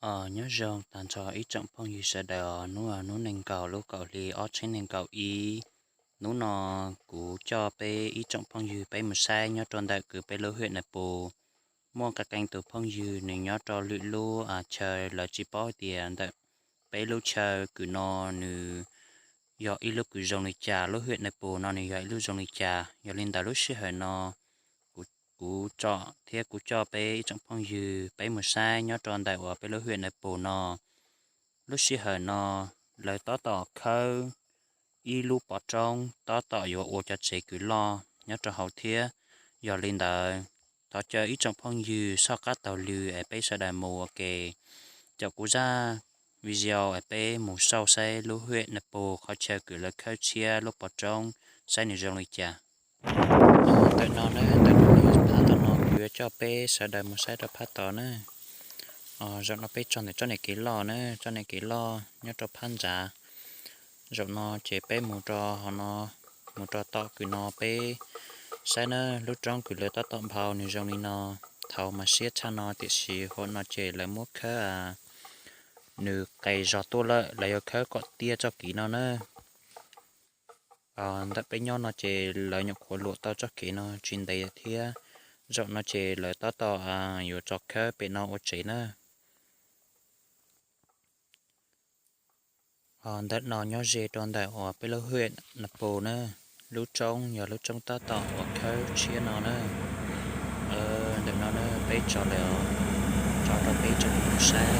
Os, nyob zoo tag nrho ib tsoom phooj ywg sawv daws os, hnub no hnub nees nkaum lub kaum hli ob txhiab nees nkaum ib, hnub no kuv coj peb ib tsoom phooj ywg peb mus saib nyob rau ntawm kws peb lub hiam Nais Pus. Muaj qee qee tus phooj ywg nws nyob rau lwm lub chaw lawv tsis paub hais tias ntawm peb lub chaw kws no nws yog ib lub kws zoo li cas, lub hiam Nais Pus no nws yog ib lub zoo li cas. Yog li ntawd lub sij hawm no kuv tsom thiab kuv coj peb ib tsoom phooj ywg peb mus saib nyob rau ntawm uas peb lub hiam Nais Pus no. Lub sij hawm no lawv tab tom khawb ib lub pov roob tab tom yuav ua cov tsev kws loj nyob rau hauv thiab. Yog li ntawd, thov caw ib tsoom phooj ywg soj qab taug lw es peb sawv daws mus ua ke caum kuv zaj video es peb mus xauj saib lub hiam Nais Pus qhov chaw kws lawv khawb tshiab lub pov roob saib nws zoo li cas. Ntawm no na, ntawm no phab tom no kuv yuav coj peb sawv daws mus saib rau phab tod na. Zaum no peb tso ntawm tsob niag kev loj na, tsob niag kev loj nyob rau phab ntsa. Zaum no ces peb mus rau hauv no, mus rau tom kws no peb saib na, lub roob kws lawv tab tom nphau nws zoo li no. Thaum mas siab tshaj no tiam sis hauv no ces lawv muab khawb nws qis zog tuaj lawm, lawv yuav khawb kom tiaj txoj kev no na. Ntawm peb nyob no ces lawv nyuam qhuav luam tau txoj kev no tsis ntev thiab. Zaum no ces lawv tab tom yuav tso khawb pem no ua tsev na. Ntawm no nyob ze rau ntawm uas peb lub hiam Nais Pus na, lub roob yog lub roob tab tom uas khawb tshiab no na. Ntawm no na peb tso lawm os, tso rau peb tsoom phooj ywg saib,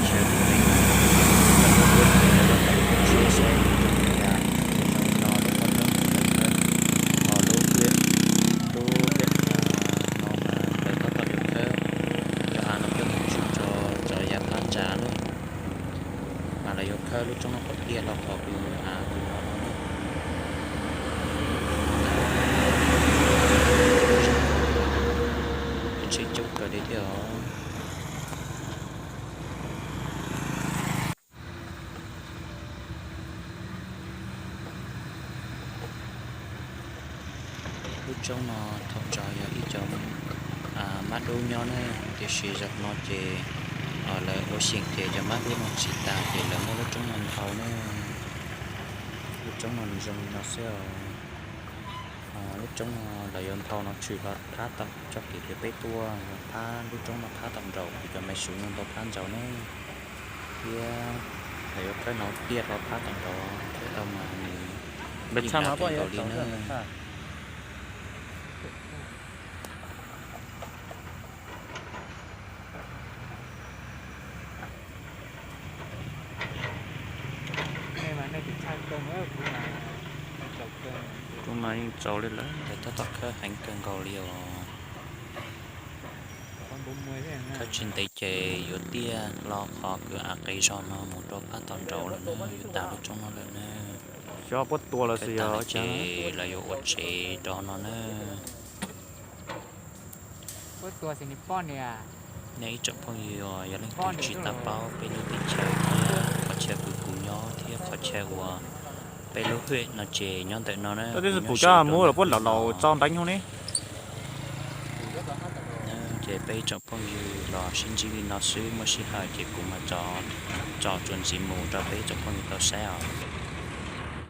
tsoom phooj ywg saib, no lub pov roob, lub hiam, lub hiam no mas lawv tab tom yuav khawb cov av no coj mus tswj tso, tso yav phab ntsa na. Mas lawv yuav khawb lub roob no kom tiaj hlo qhov kws av kws no no. Tsheb coob kawg li thiab os. Lub roob no thaum ntxov yog ib co mab dub nyob na, tiam sis zaum no ces lawv ua xyeem ces cov mab dub no tsis tas ces lawv muab lub roob no nphau na. Lub roob no nws zoo li no xwb os. Lub roob no lawv yuav nphau no tshwm hlo phab tom txoj kev kws peb tuaj, phab lub roob no phab tom nraud kuv cov me suv no ntau phab ntsaud na. Thiab lawv yuav khawb no tiaj hlo phab tom nraud thiab tau mas nws yeej dav kawg nkaus li na. Kuv mas yeej txaus li lawm, lawv tab tom khawb heev kawg nkaus li os. Khawb tsis ntev ces yuav tiaj hlo qhov kws av qis zog no mus rau phab tom nraud lawm na, yuav tas lub roob no lawm na. Khawb tas lawm ces lawv yuav ua tsev rau no na. Nej ib tsoom phooj ywg, yog leej twg tsis tau paub peb lub teb chaws thiab qhov chaw kws kuv nyob thiab qhov chaw uas peb lub hiam no ces nyob ntawm no na. Kuv nyob sab rau ntawm no. Ces peb ib tsoom phooj ywg los sib ntsib li no xwb, muaj sij hawm ces kuv mam tso tso txuas ntxiv mus rau peb ib tsoom phooj ywg tau saib os.